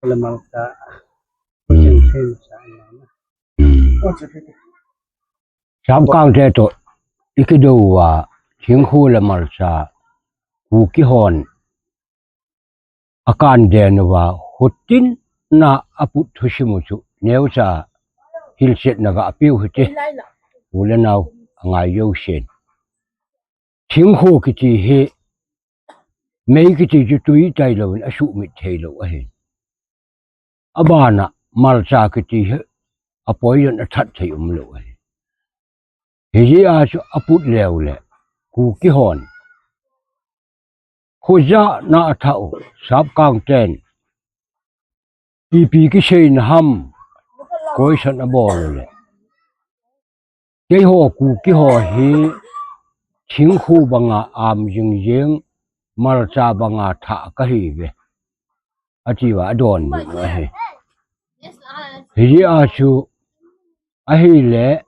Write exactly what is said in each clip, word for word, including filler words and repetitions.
Lamang ta. Hmm. Chen chen sa na. Hmm. Sapkang te toh ikidou uva, thingkhu le malcha Kuki hon akan den uva, hutin na aput thusim u chu neocha hilchetna gapeu hite. U le nao angai jousen. Thingkhu kiti hi, mei kiti chu tui tailou in asumit theilou ahi. Abana malcha kiti hi, a poison athat thei umlou ahi. Hijeh a chu aput leu le, Kuki hon khojahna athah u, sapkang ten ipi kiseina ham, question abol u le, keiho Kuki ho hi thingkhu banga am jingjing, malcha banga thah kahiuve, atiuva adonbut u ahi. Hijeh a chu ahile,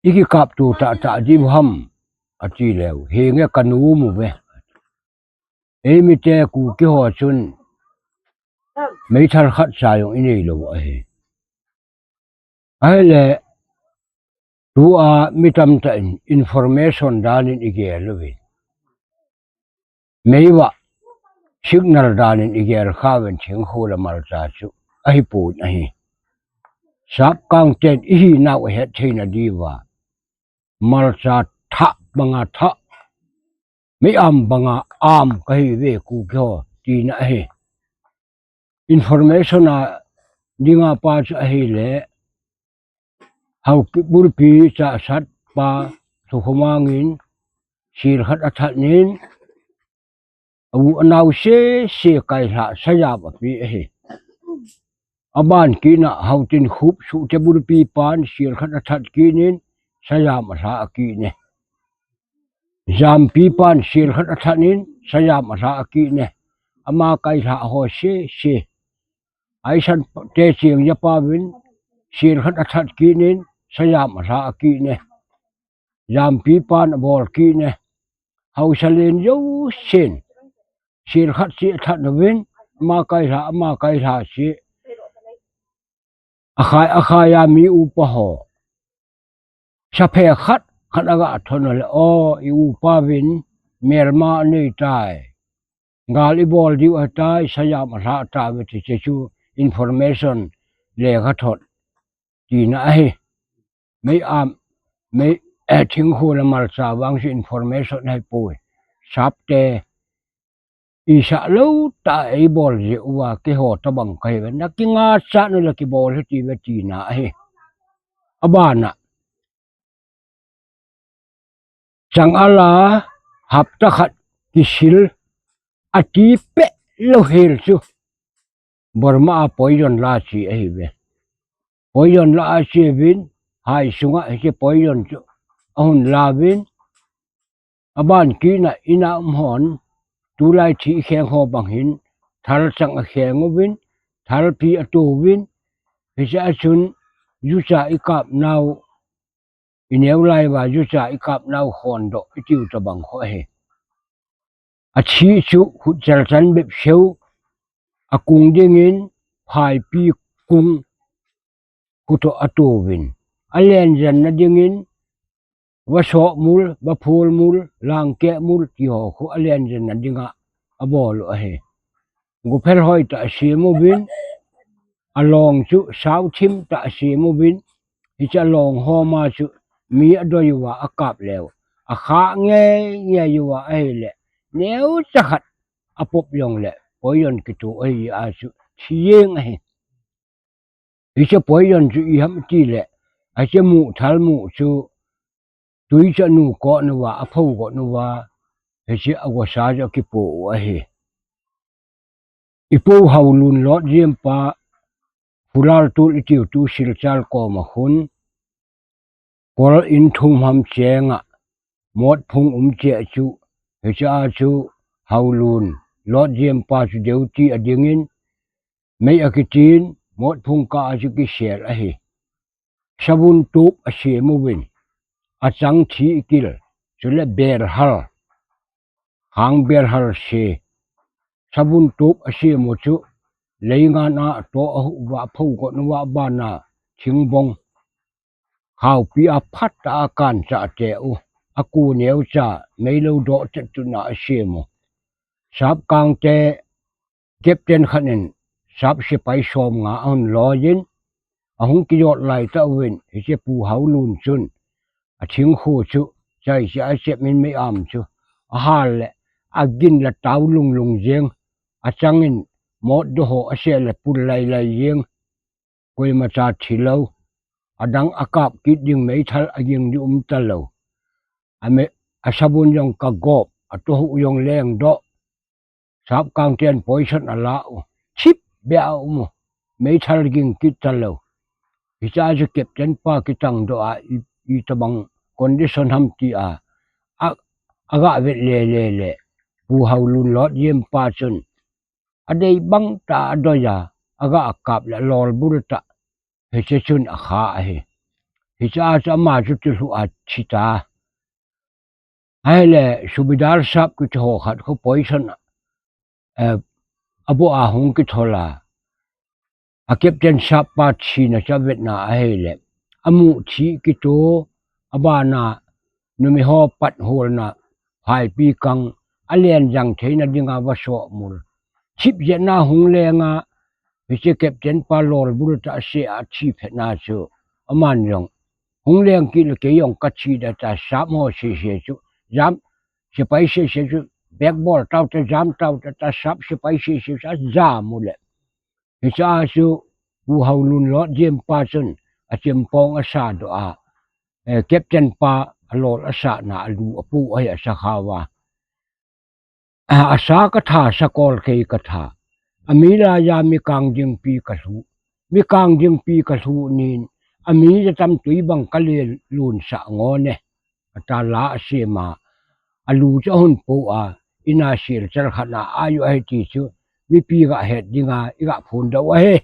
ikikapto tahtah diu ham, ati leu, henge kanom uve. Eimite Kuki ho chun meithal khatcha jong ineilou ahi. Ahile, tua mi tamtah in information dan in igel uve. Meiva signal dan in igel kha uvin, thingkhu le malcha chu ahipon ahi. Sapkang ten ihinau ahet theina diuva, malcha thah banga thah, mei am banga am kahiuve Kuki ho, tina ahi. Information a dinga pa chu ahile, Haokip bulpi Chahsat pa Thukhomang in sel khat athat in, a u anao sese kailhah sayam ape ahi. Aban kit na Haotinkhup Suhte bulpi pan sel khat athat kit in, sayam alha akit e. Jampi pan sel khat athat in, sayam alha akit e. Ama kailhah ho sese. Aisan Techeng japa vin sel khat athat kit in, sayam alha akit e. Jampi pan abol kit e. Haosa len jousen sel khat seh athat uvin, ama kailhah, ama kailhah seh. Akhai, akhai a mi upa ho, saphe khat khat aga thon le, o, i upa vin melma anei tai, gal ibol diu ahitai, sayam alha tauve, ti che chu information lekhathot tina ahi. Mei am, mei, eh, thingkhu le malcha vang chu information ahipoi. Sapte isah lou tah a eibol jeh uva keiho tobang kahiuve, nakingah chan u le kibol hite ve tina ahi. Abana chang ala hapta khat kisil ati peh lou hel chu Burma a poison la che ahiuve. Poison la ache uvin, hai sunga hiche poison chu ahung la uvin, aban kit na ina um hon, tulai thih kheng ho bang hin, thal chang akheng uvin, thalpi ato uvin, hiche a chun jucha ikap nau, ineo lai uva jucha ikap nau khondoh itiu tobang kho ahi. Athi chu khut chalchan bep seu, akung dingin phaipi kung khu toh ato uvin, alenjen na dingin vasoh mul, vaphul mul, langkeh mul, ti ho khu alenjen na dinga abol u ahi. Guphel hoi tah asem uvin, along chu sauthim tah asem uvin, hiche along ho ma chu mi adoi uva akap leu, akha ngei ngei uva ahile, neocha khat apop jongle poison kitoh ahi a chu thi jeng ahi. Hiche poison chu iham itile, hiche muh thal muh chu tui chu anu kot uva, apho got uva, hiche agosa chu akipoh u ahi. Ipu Haolun Lotjem pa, Phulaltul itiu tu Silchar koma khun, kol in thum ham chenga motphung um cheh chu, hiche a chu Haolun Lotjem pa chu duty adingin, mei akitin, motphung kah a chu kisel ahi. Sabun tup asem uvin, achang thi ikil, chule belhal, hang belhal se, sabun tup asem u chu, leingan a atoh a huh uva, apho got uva, abana thingbong khaopi a phat a akan cha te u, aku neo cha, meilou doh chet tuna asem u. Sap kangte captain khat in sap sepai som nga ahung loi in, ahung kijot lai tah uvin, hiche Pu Haolun chun athingkhu chu chai cha asep in mei am chu ahal le, agin la tao lunglung jeng, achangin mot doh ho ase le pul lailai jeng, koima cha thilou, adang akap kit ding meithal aging ding um talou. Ame, asabun jong kagop, atoh huh jong leng doh. Sap kangten poison ala u, thip beh a um u, meithal ging kit talou. Hicha chu captain pa kitang doh a, i, itobang condition ham ti a, a, aga vet le le le, Pu Haolun lotjem pa chun adei bang tah a adoi a, aga kap le lolbul tah, hiche chun akha ahi. Hicha chu ama chu tilhu a thi ta. Ahile subedar sap kiti ho khat khu poison, eh, aboh a hung kithol a, a captain sap pa thina chu avetna ahile, amu thi kito, abana numei ho pat holna phaipi kang, alen jang theina dinga vasoh mul. Thip jeh na hung lenga, hiche captain pa lolbul tah ase a thi phetna chu, aman jong hung leng kit le kei jong kathi da ta, sap ho sese chu, jam, sepai sese chu, bek bol tau ta, jam tau ta, ta sap sepai sese chu ajam u le. Hicha chu Pu Haolun lotjem pa chun achempong asa doh a, eh, captain pa alol asahna a lu apu ahi, asa kha uva. A, asa katha, sakol kei katha. Ami laiya mi kang jingpi kalhu. Mi kang jingpi kalhu nin, ami jatam tui bang kalelun sah ngo ne. Ata la asem a, alu chu ahung po a, ina sil chal khat na ayu ahi ti chu, mipi ga het dinga, iga phondoh u ahi.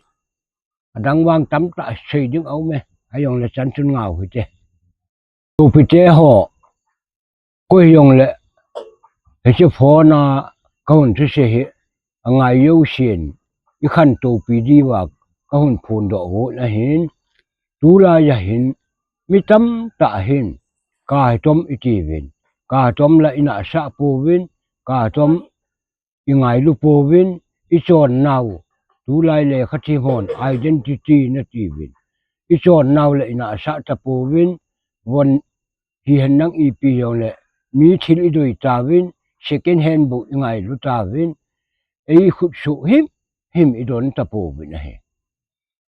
Adang vang tamtah sei ding aum e, ajongle chan chun ngau hite. Tupite ho, koi hijongle, hiche phone a kahung thuse hi, angai jousen, ikhantou pi diuva kahung phondoh u ahin, tulai a hin, mi tamtah hin, kahitom itiuvin, kahitom la inahsah pouvin, kahitom ingailu pouvin, ichonnau, tulai le khathi hon, identity natiuvin, ichonnau le inahsah tapouvin, von hihen nang ipi jongle, mi thil idoi tauvin, second hand bou ingailu tauvin, eikhutsoh himhim idon tapouvin ahi.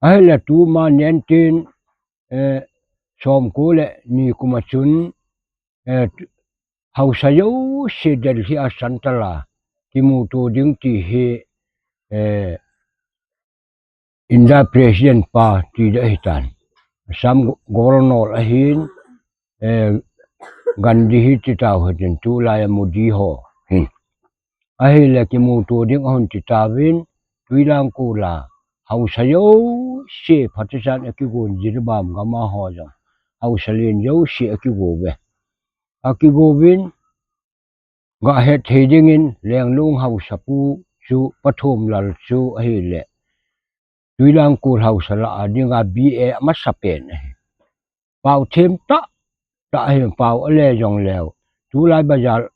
Ahile tuma nineteen, eh, somko le ni kuma chun, eh, haosa jouse Delhi a Central a kimuto ding ti hi, eh, India President pa ti ding ahitan. Assam Governor ahin, eh, Gandhi hi ti tau hitin, tulai a Modi ho hin. Ahile kimuto ding ahung ti tauvin, Tuilangkol a haosa jouse, Pakistan a kigon Jiribam gam a ho jong, haosa len jouse akigo uve. Akigo uvin, ga het thei dingin Lenglung haosapu chu Pathumlal chu ahile, Tuilangkol haosa lah a dinga B A amasapen ahi. Pao them tah tah ahi, pao ale jongleu, tulai bazar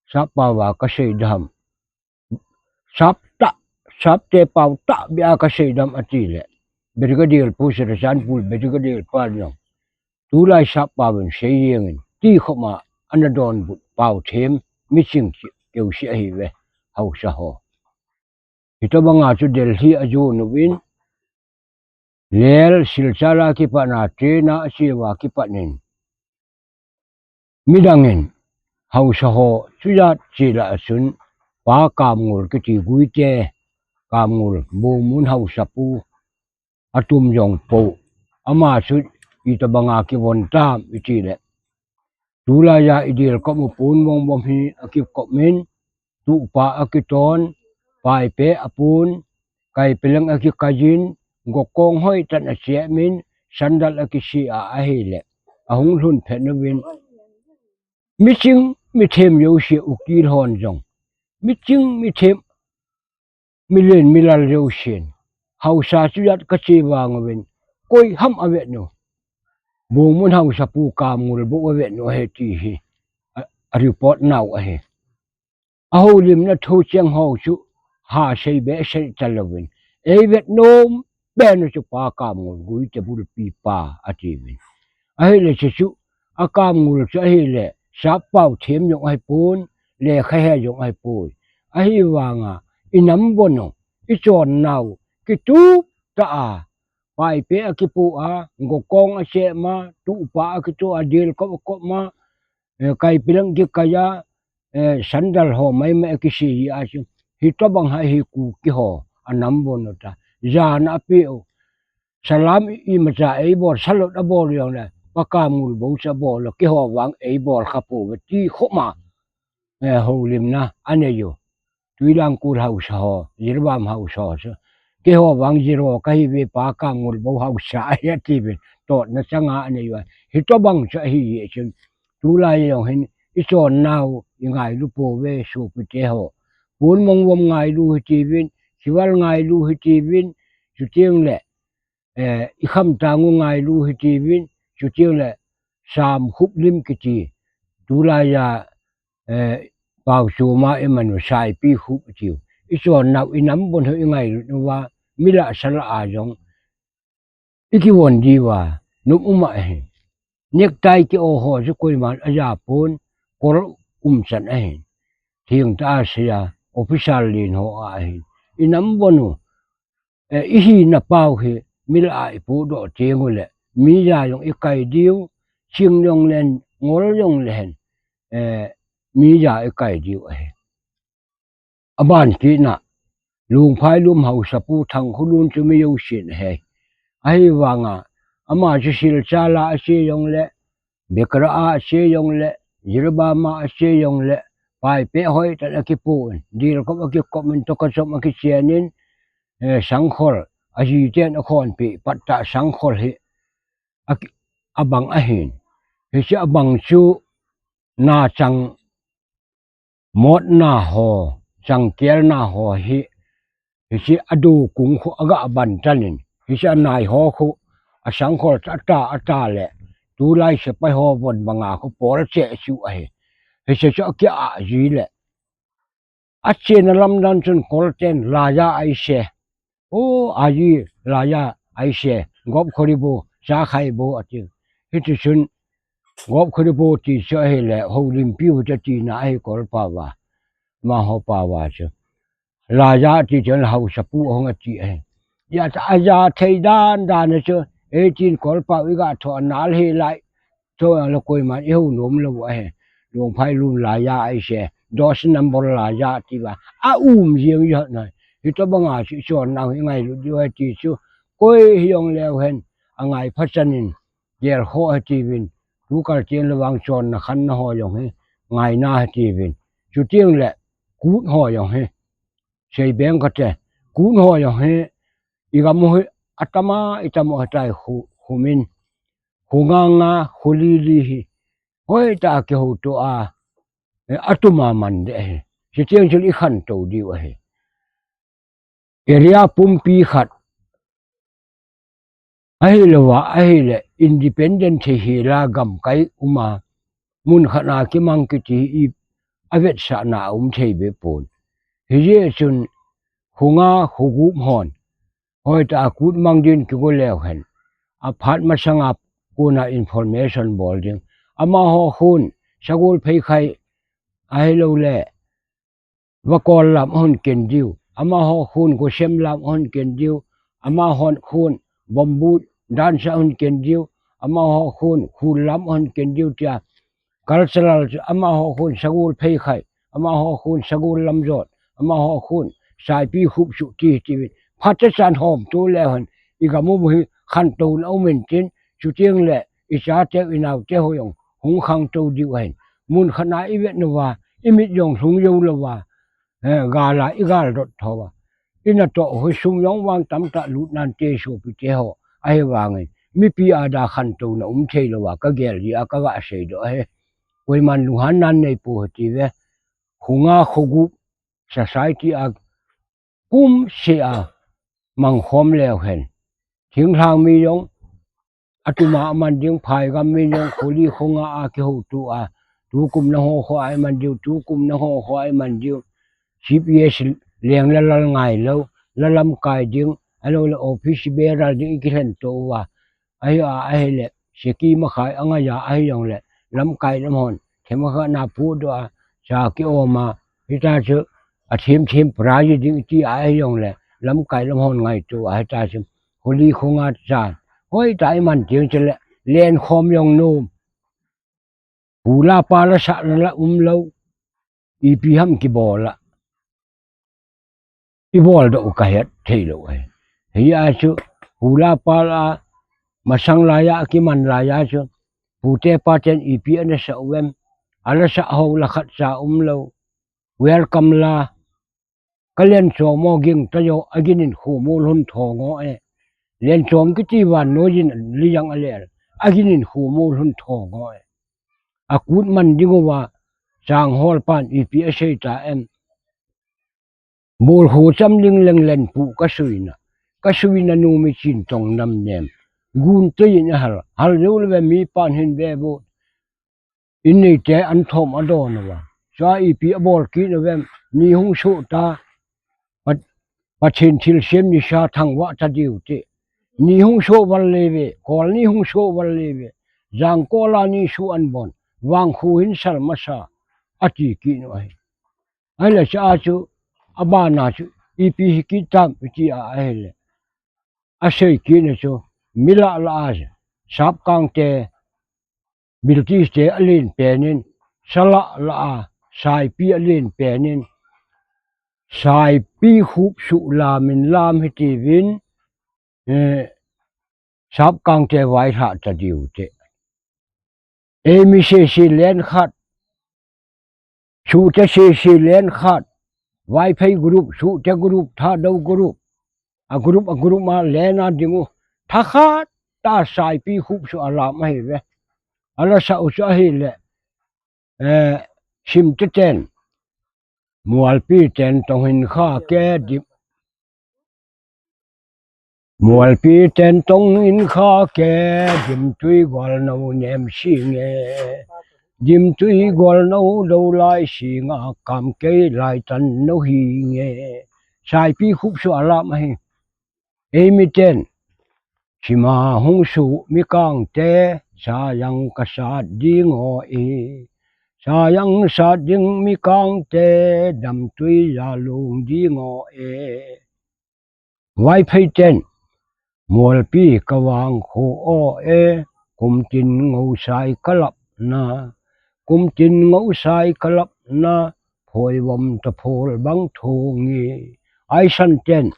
sap pao a kasei dam. Sap tah, sapte pao tah beh a kasei dam atile, Brigadier pu, Churachandpur Brigadier pa jong, tulai sap pao in sei jengin, ti khoma ana donbut pao them, miching keuse ahiuve, haosa ho. Hitobanga chu Delhi ajon uvin, Lel Silchar a kipat a, train a acheuva kipat in, midangin haosa ho chujat chela achun, Pa Kamngul kiti Guite, Kamngul, Bungmun haosapu, atum jong po. Ama chu itobanga kivon tam itile, tulai a idel kop u pon vomvom hi akikop in, tuhpa akiton, paipe apon, kaipeleng akikaiyin, gokong hoitah in achemin, sandal akise a ahile, ahung lhun phet uvin, miching mithem jouse, ukil hon jong, miching mithem milen milal jousen, haosa chu jat kache vang uvin, koi ham avet nu. Bungmun haosapu Kamngul bou avet nu ahi ti hi a, a report nau ahi. Ahoulimna thu cheng ho chu ha sei be sei talouvin, eivet nom pen u chu Pa Kamngul Guite bulpi pa atiuvin. Ahile chu chu a Kamngul chu ahile sappao them jong ahipon, lekha he jong ahipoi. Ahivanga inam bon u, ichonnau kitup tah a, Paipeh akipoh a, gokong asem a, tuhpa akitoh a, dilkop akop ma, eh, kaipi lang kikai a, eh, sandal ho maimai akisei a chu, hitobang hi Kuki ho anam bon u ta. Jana apeh u, salam imacha eibol, salot abol jongle, Pa Kamngul bou chu abol u, keiho vang eibol khapouve ti khoma, eh, houlimna anei u. Tuilangkul haosa ho, Jiribam haosa ho chu, keiho vang Jiro kahiuve, Pa Kamngul bou haosa ahi atiuvin, totna changa anei u. Hitobang chu ahi jeh chun, tulai jong hin ichonnau ingailu pouve sopite ho. Ponmongvom ngailu hitiuvin, Khival ngailu hitiuvin, chuteng le, eh, Ikhamtangu ngailu hitiuvin, chuteng le Samkhuplim kiti, tulai a, eh, Paochoma iman u Saipikhup tiu. Ichonnau inam bon u ingailut uva, milah salah a jong ikivon diuva nom um ahi. Necktie ki-o ho chu koiman ajapon, kol umchan ahi. Thengtah a sei a, officer len ho ahi. Inam bon u, eh, ihina pau hi milah a ipohdoh teng ule, mi ja jong ikai diu, ching jongle, ngol jongle hen, eh, mi ja ikai diu ahi. Aban kitna, Lungphailum haosapu Thangkhulun chu mi jousen ahi. Ahivanga, ama chu Silchar a ache jongle, Biakra a ache jongle, Jiribam a ache jongle, Paipeh hoitah in akipoh in, dilkop akikop in, tokachom akichen in, eh, sangkhol, ajiten akhonpeh pat tah sangkhol hi aki-, abang ahin. Hiche abang chu nachang motna ho, changkelna ho hi, hiche adukung khu aga ban tan in, hiche anai ho khu, asangkhol chu ata, ata le, tulai sepai ho von banga khu pol cheh chu ahi. Hiche chu akia ji le, achena lamdan chun kolten laiya aise. O, aji laiya aise. Gop Khoribo, Chakhaibo ati. Hitichun Gop Khoribo ti chu ahile, Houlimpi u chu tina ahi kol pao va. Amaho pao va chu. Laiya ti chun haosapu ahung ati ahi. Hijeh a aja thei dan dan a chu, eighteen kol pao iga tho nal hilai. Tho a la koiman ihou nom lou ahi. Lungphailum laiya aise. Dos number laiya ti va. Aum jeng jeng nai. Hitobanga chu ichonnau hi ngailut diu ahi ti chu. Koi hijongleu hen, angai phachan in, gel kho ahi tiuvin, tukal teng le vang chonna khanna ho jong hi, ngaina ahi tiuvin. Chuteng le, kut ho jong hi, seibeng kate, kut ho jong hi, igam u hi, atama, itama ahitai khu, khumin, khu nga nga, khu li li hi, hoitah a kihouto a, eh, atuma man ding ahi. Chuteng chun ikhantou diu ahi. Area pumpi khat, ahilouva, ahile, independent thei hela gamkai uma, mun khat a kimang kiti hi avetsahna aum thei be pon. Hijeh chun, khu nga, khu gup hon, hoitah a kut mang din kigo leu hen. Aphat masanga kona information bol ding. Amaho khun, sagol pheikhai, ahilouleh, Vakol lam ahung ken diu. Amaho khun Gosem lam ahung ken diu. Amaho khun Bamboo dance ahung ken diu. Amaho khun Khul lam ahung ken diu tia. Cultural chu amaho khun sagol pheikhai. Amaho khun sagol lamjot. Amaho khun Saipikhup suh ti ti. Phatechan hom tu leu hen. Igam u hi khantouna um intin. Chuteng le ichate u inaote u jong hung khangtou diu ahin. Mun khat a ivet uva, imit jong lhung jou louva, eh, gal a igal dot thou va. Inatoh u hi sum jong vang tamtah lut nante sopite ho. Ahivangin, mipi a dia khantouna um thei louva, kagel jeh a kaga seidoh ahi. Koiman lunghan nan neipou hite ve. Khu nga khu gup, society a kumseh a mangkhom leu hen. Thinglhang mi jong, atuma aman ding, phaigam mi jong, kholi khonga a kihoutu a, tukum nangho kho a iman diu, tukum nangho kho a iman diu. C P S leng la lal ngai lou, la lamkai ding, alou le office bearer ding i kilhen to uva. Ahi a, ahile, seki makhai angai a, ahi jongle, lamkai lam hon, themkhat na pu do a, sa ki om a, hita chu, a thim thim prize ding ti a, ahi jongle, lamkai lam hon ngaito a, hita chu, kholi khonga cha, hoi ta iman ding chule, len khom jong nom. Pu la pa la sa la la um lou, ipi ham kibol a. I bol doh u ka het thei lou ahi. Hia chu, pu la pa la, masang laiya, kiman laiya chu, pute paten ipi ana sa u em, ala sa ho la khat cha um lou, welcome la, ka len chom mo ging ta jo, a ginin khu mo lhun tho ngo e. Len chom kiti van no jin li jang a lel, a ginin khu mo lhun tho ngo e. A kut man ding uva, chang hol pan ipi a sei ta em. Bol ho cham ling leng len pu ka suina. Ka suina nu mi chin tong nam nem. Gun te in a hal. Hal jo le ve mi pan hin ve bu. In nei te an thom a don uva. Sa ipi a bol kit na ve. Ni hung so ta. Pat, Pathen thilsem ni sa thang va ta diu te. Ni hung so val le ve. Kol ni hung so val le ve. Jang kola ni su an bon. Vang khu hin sal masa. A ti kit no ahi. Ahile cha chu, abana chu, ipi hi kit tam, iti a, ahile. A sei kit na chu, mi la la a, sap kang te, British te a len pen in, sa la la a, saipi a len pen in, saipi khup su lam in lam hi ti vin, eh, sap kang te vai hla ta diu te. Ei mi se se len khat, Sute sisi len khat, Vaiphei group, Sute group, Thadou group, a group, a group ma len a ding u, tha khat ta saipi khup su a lam ahi ve. A la sa u chu ahi le, eh, Simte ten, Mualpi ten tong hin kha ke dim, Mualpi ten tong in kha ke, Dimtui gol no nem si nge. Dimtui gol no do lai si nga kam kei lai tan no hi nge. Saipi khup su a lam ahi. Ei mi ten. Sima hung su mi kang te, sa yang ka sat ding o e. Sa yang sat ding mi kang te, Damtui ja lung ding o e. Vaiphei ten, Mualpi ka vang khu o e, kum tin ngo sai ka lap na, kum tin ngo sai ka lap na, phoi vom ta phol bang thu nge. Aisan ten,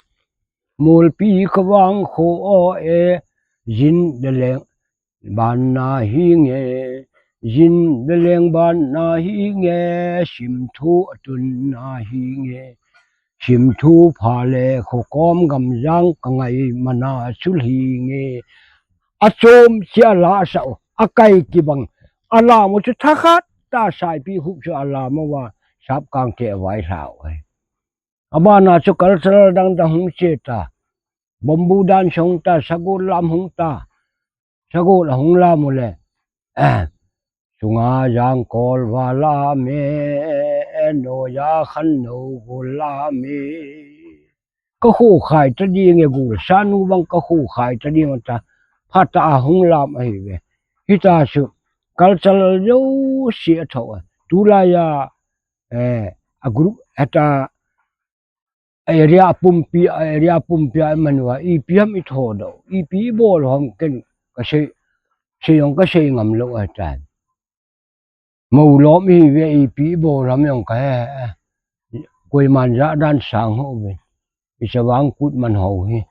Mualpi ka vang khu o e, jin de leng, Ban na hi nge, jin beleng ban na hi nge, sim thu atun na hi nge, sim thu pha le kho kom gam jang ka ngai mana chul hi nge. A chom chi a la sa o, a kai ki bang, a la mo chu tha khat ta saipi hup chu a la mo wa, sap kang te vai hlau ai. A bana chu cultural dang dang hung che ta. Bamboo dance hung ta, sagol lam hung ta. Sagol a hung lam u le. Eh, sunga jang kol va lam e, no ya khan no gol lam e. Ka khu khai ta ding e gol, sanu bang ka khu khai ta ding ta. Pha ta a hung lam ahi ve. Hita chu, cultural yo si a tho a. Tu la ya, eh, a group, heta, area pumpi, area pumpi a manu a, ipi ham i tho do, ipi i bol ham ken ka sei, sei jong ka sei ngam lo a tan. Mo lom hi ve ipi i bol ham jong ka he, he. Koi man ja dan sang ho ve. I sa vang kut man ho hi.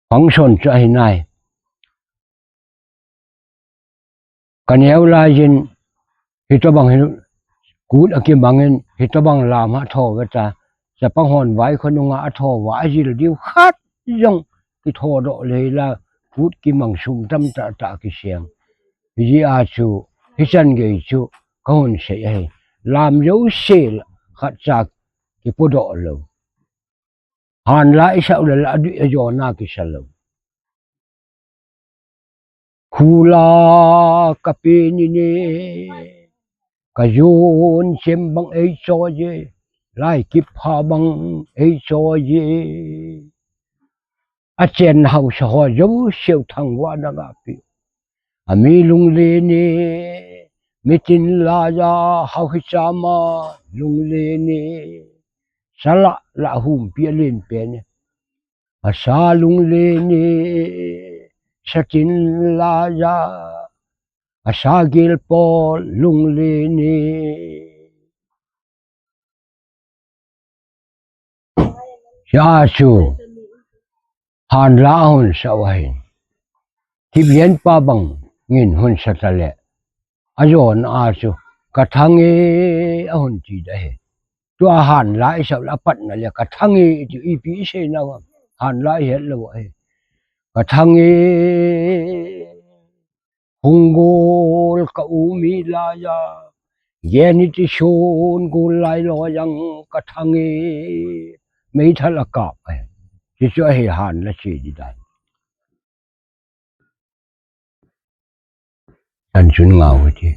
Function chu ahi nai. Ka neo lai jin, hitobang hin, kut a kimangin, hitobang lam a tho ve ta, chapang hon vai khonunga a tho va, a jil diu khat jong, ki tho doh le la, kut kimang sum tam ta ta ki siang. Hi a chu, hi chan gei chu, ka hon sei ahi. Lam yo sel, khat cha, kipodoh lou. Hanla isah u le la adui ajona kisa lou. Khula kapen in e, kajon chem bang eicho e, lai kipha bang eicho e. Achen haosa ho jouse thangvahna gape. Ami lunglen e, mitin laiya haosa chama lunglen e. Sala la humpi alen pen e. Asa lunglen e, satin laiya, asa gelpo lunglen e. Sia chu hanla ahung sa u ahi. Thiplen pa bangin hung sa tale. Ajona chu kathang e ahung ti da hi. Tua hanla isah u le apatna le kathang e iti ipi isei nau ham. Hanla ihet lou ahi. Kathang e, hung gol ka um e laiya, geni ti sun gol lai lou jang kathang e, meithal akap e. Ti chu ahi hanla che di dan. Tan chun ngau ti.